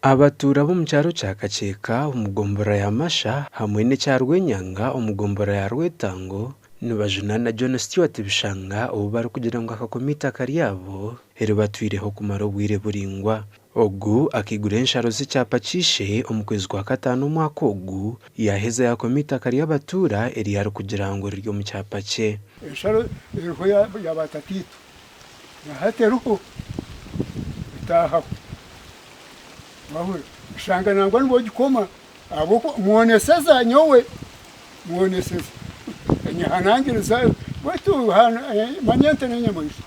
Abatuura b'omu kyaro kya Kakyeka omu gomborora ya Masha hamwe n'ekya Rwenyanga omu gomborora ya Rwetango nibajunaana John Stuart Bishanga ou barikugira ngu akakoma eitaka ryabo eri batwireho kumara obwire buraingwa. Ogu akaigura ensharo z'ekyapa ky'eishe omu kwezi kwa kataano omwaka ogu yaaheza yaakoma eitaka ry'abatuura eri arikugira ngu riri omu kyapa kye. Ensharo eriho ya baatataitwe na hati eriho etaahaho. Wahurira? Oshanga nangwa nibo ogikoma ahabw'okuba mwoneseza nyowe, mwoneseza. Enyehanangiriza beitu manya ente n'enyamaishwa.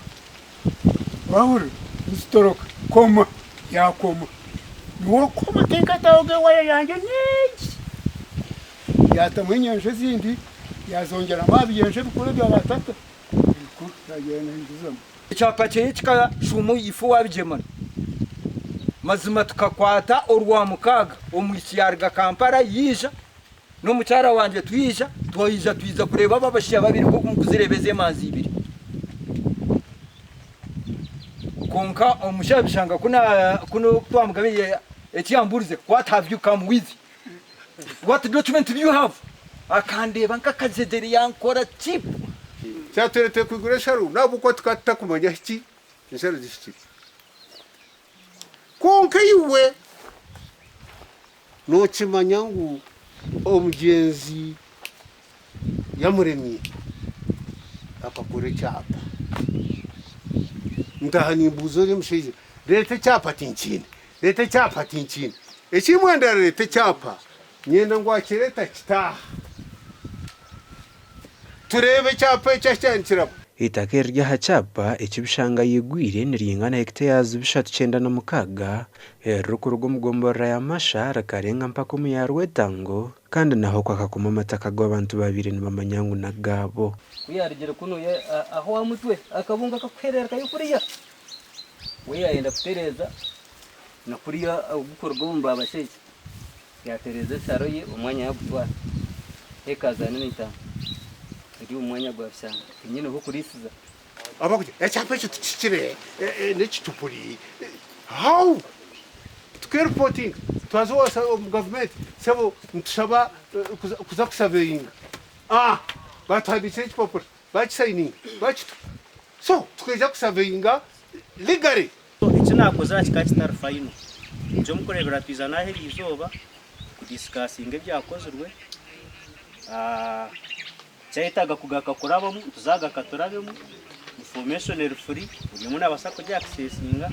Wahurira? Nizitoroka. Koma, yaakoma. Niwe okukoma tenkataho ge waya yangye n'egi. Yaatamu enyenje ezindi, yaazongyeramu aha byenje ebikuru ebya baatata, ebikuru yaagyenda naahinguzamu. Ekyapa kyeye kikashuuma ife owa Bigyemana. Mazima tukakwata orwamukaaga omwishiki yaruga Kampala yaija n'omukyara wangye twija twaija twija kureeba abo abashaija babiri nk'oku mukuzireeba ezi emanzi ibiri. Kwonka omushaija Bishanga ku twamugambire eki yamburize what have you come with? What document do you have? Akandeeba nk'akajegyere yankora cheap. Kyatureetera kwigura ensharo n'ahabw'okuba tukaba tutakumanya ahi ensharo zihikire. Kwonka iwe nookimanya ngu omugyenzi yamuremire akakora ekyapa. Ntaaha nimbuuza ori omushaija, reeta ekyapa tinkiine. Reeta ekyapa tinkiine. Ekimwe ndareeta ekyapa nyenda ngu akireete akite aha tureebe ekyapa eki ahu kyandikirabo. Eitaka eriri aha kyapa eki Bishanga yaigwire niryingana hekiteyazi 396 eririkuruga omu gomborora ya Masha rikarenga mpaka omu ya Rwetango kandi naho okwo akakoma amataka agu abantu baabaire nibamanya ngu n'agaabo. Ku yaarugire kunu aho aha mutwe akabungo akakuhererukayo kuriya. We yaayenda kutereeza na kuriya ogurikuruga omu Babashaija, yaatereeza ensharo ye omwanya yaagutwara hekazi ana na itaano eri omu mwanya gwa Bishanga tinyine h'okuriisiza. Abakugira ekyapa ekyo tikihikire n'ekicupuri how tukerepotinga twaza omu gavumenti sebo nitushaba kuza kusaveyinga ah batuhandiikira ekipapura bakisayininga bakituha So tukaija kusurveyinga legally. Eki naakozire aha kikaba kitari final. Nikyo murikureebera twiza n'aha eriizooba kudisikasinga ebyakozirwe. Kyayetaaga kugaruka kurabamu, nituza kugaruka turabemu. Information eri free, buri omwe naabaasa kugi-accesinga.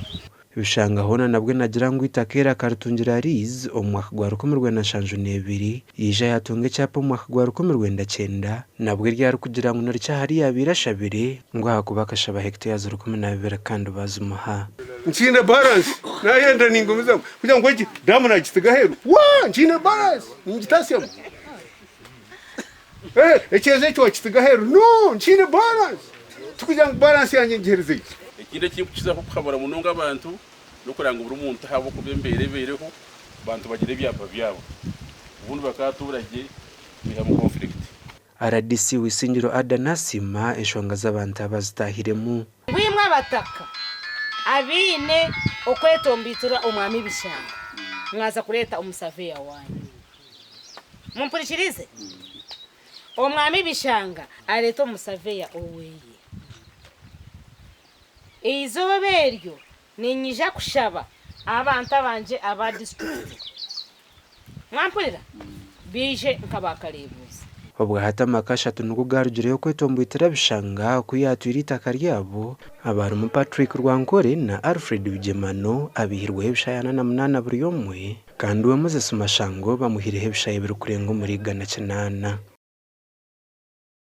Bishanga hoona nabwe nagira ngu eitaka eri akaritungira lease omu mwaka gwa 1972, yaija yatunga ekyapa omu mwaka gwa 1990, nabwe eri arikugira ngu nirikye ahari yaabaire ashabire ngu ahakuba akashaba hectares 12 kandi bazimuha. Nkiine balance nayenda ningumizamu kugira ngu egi damu nagisiga aheeru waa nkiine balance ningitasyamu eh ekyezo eki wakisiga aheeru no nkiine balance tikugira ngu balance yangye ngihereze ki. Ekindi ekirikukizaho kuhabura munonga abantu n'okureba ngu buri muntu ahabw'okuba embeera ebaireho abantu bagira ebyapa byabo obundi bakaatuura gye kwihamu conflict. Rdc Wisingiro Ada nasiima enshonga z'abantu aba azitaahiremu. Ngu imwe abataka abaine okwetomboitura Omwami Bishanga mwaza kureeta omusaveya waanyu. Mumpurikirize? Omwami Bishanga areeta omusaveya oweye. Eizooba eryo niinyija kushaba abantu abangye aba disiturikiti, mwampurira? Baije nka baakareebuuzi. Obwahati amaka ashatu nigo gaarugireyo kwetomboitera Bishanga ku yaatwire eitaka ryabo, abarimu Patrick Rwankore na Alfred Bigyemano abaihirweho ebishaayi 48 buri omwe. Kandi we Moses Mashango bamuhaireho ebishaayi ebirikurenga omuri 800.